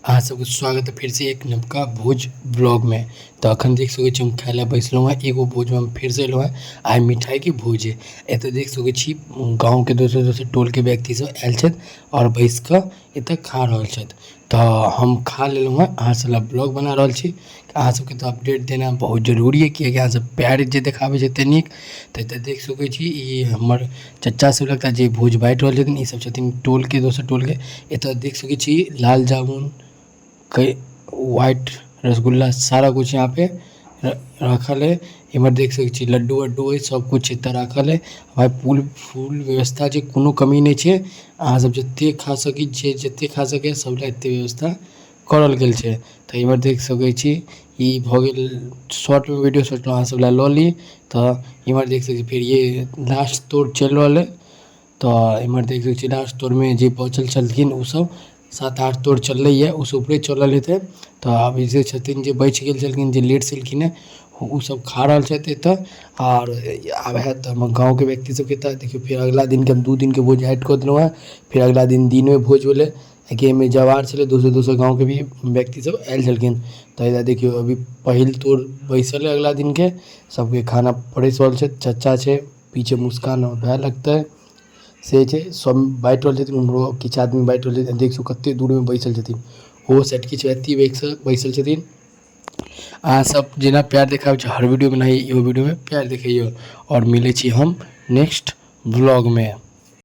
अहाँ सबके स्वागत है फिर से एक नवका भोज ब्लॉग में। तऽ अखन देख सकै छी हम खाय ला बैसलहुँ हेँ, एगो भोज में हम फिर से एलहुँ हेँ। आइ मिठाई के भोज है। एतऽ देख सकै छी गाँव के दोसर दोसर टोल के व्यक्ति सब आयल छथि और बैस के एतऽ खा रहल छथि। तऽ हम खा लेलहुँ हेँ, अहाँ सब ला ब्लॉग बना रहल छी। अहाँ सबके तऽ अपडेट देना बहुत जरूरी है, कियाकि अहाँ सब प्यार जे देखाबै छी एते नीक। तऽ एतऽ देख सकै छी ई हमर चचा सब लगता जे भोज बाँटि रहल छथिन। ई सब छथिन टोल के, दोसर टोल के। एतऽ देख सकै छी लाल जामुन, व्हाइट रसगुल्ला सारा कुछ यहाँ पे रखल है। इम्हर देख सकै छी लड्डू वड्डू है, सब कुछ एतऽ राखल है। भाई फुल फुल व्यवस्था छै, कोनो कमी नहि छै। अहाँ सब जते खा सकी छियै, जते खा सके सब ला एते व्यवस्था करल गेल छै। तऽ इम्हर देख सकै छी ई भऽ गेल शॉर्ट में वीडियो, सोचलहुँ अहाँ सब ला लऽ ली। तऽ इम्हर देख सकै छी फेर ये लास्ट तोड़ चलि रहल है। तऽ इम्हर देख सकै छी लास्ट तोड़ में जे बचल छलखिन ओ सब 7-8 तोड़ चललैया, ओहिसँ ऊपरे चलल हेतै। तऽ आब जे छथिन जे बचि गेल छलखिन, जे लेट से एलखिन हेँ, ओ सब खा रहल छथि एतऽ। आर आब हैत तऽ हमर गाँवके व्यक्ति सबके तऽ देखियौ फेर अगला दिनके हम 2 दिनके भोज ऐड कऽ देलहुँ हेँ। फेर अगला दिन दिनमे भोज भेलै, कियाकि एहिमे जवार छलै, दोसर दोसर गाँवके भी व्यक्ति सब आयल छलखिन। तऽ एहि देखियौ अभी पहिल तोड़ बैसल है अगला दिनके, सबके खाना परसि रहल छै। चचा छै पीछे, मुस्कान भए लगतै से छै, सब बाँटि रहल छथिन। उम्हरो किछु आदमी बाँटि रहल छथिन। देख सकू कते दूरमे बैसल छथिन, ओहो साइड किछु व्यक्ति बैसल छथिन। अहाँ सब जेना प्यार देखाबै छी हर वीडियोमे, एनाही इहो वीडियोमे प्यार देखैयौ। आओर मिलै छी हम नेक्स्ट व्लॉगमे।